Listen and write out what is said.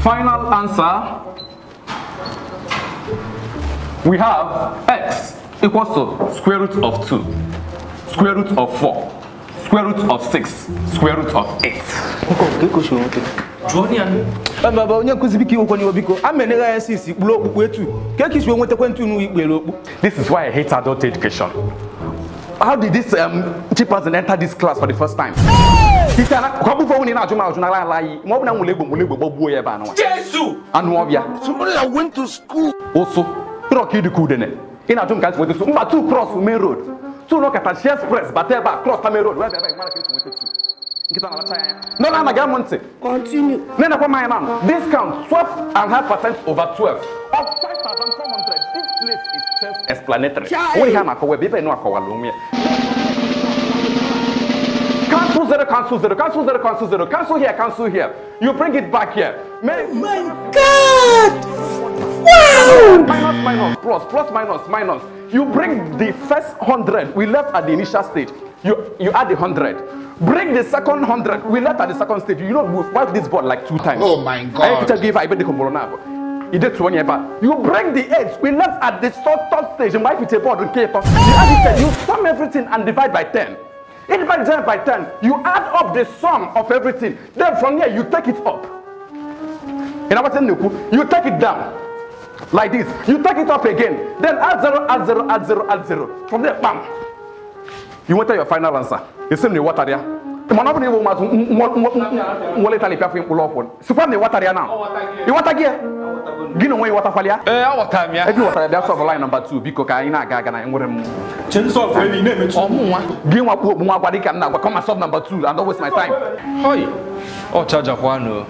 Final answer, we have x equals to square root of 2, square root of 4, square root of 6, square root of 8. This is why I hate adult education. How did this chimpanzee enter this class for the first time? Somebody that went to school. Also, two cross main road. Two look at express, but cross the main road. No, no, continue. Discount 12.5% over 12 of 5,400. This place is self-explanatory. Cancel zero, cancel zero, cancel zero, cancel zero, cancel here, cancel here. You bring it back here. Oh my God! Wow! Minus, minus, plus, plus, minus, minus. You bring the first 100 we left at the initial stage. You add the 100. Bring the second 100 we left at the second stage. You know, we've wiped this board like 2 times. Oh my God! You bring the 8 we left at the third stage. You wipe it board. You sum everything and divide by 10. If you divide by 10, you add up the sum of everything. Then from here, you take it up. In our you take it down. Like this. You take it up again. Then add 0, add 0, add 0, add 0. From there, bam. You want your final answer. You see me water there. You water here. You know where you water falia? Eh, water me. If you water, that's solve line number 2 because I na gaga na nwere m. Change solve we na emechi. Omunwa. Gi nwa kwu nwa gwa dika na gwa come and solve number 2 and don't waste my time. Hoi. O charge akwa no.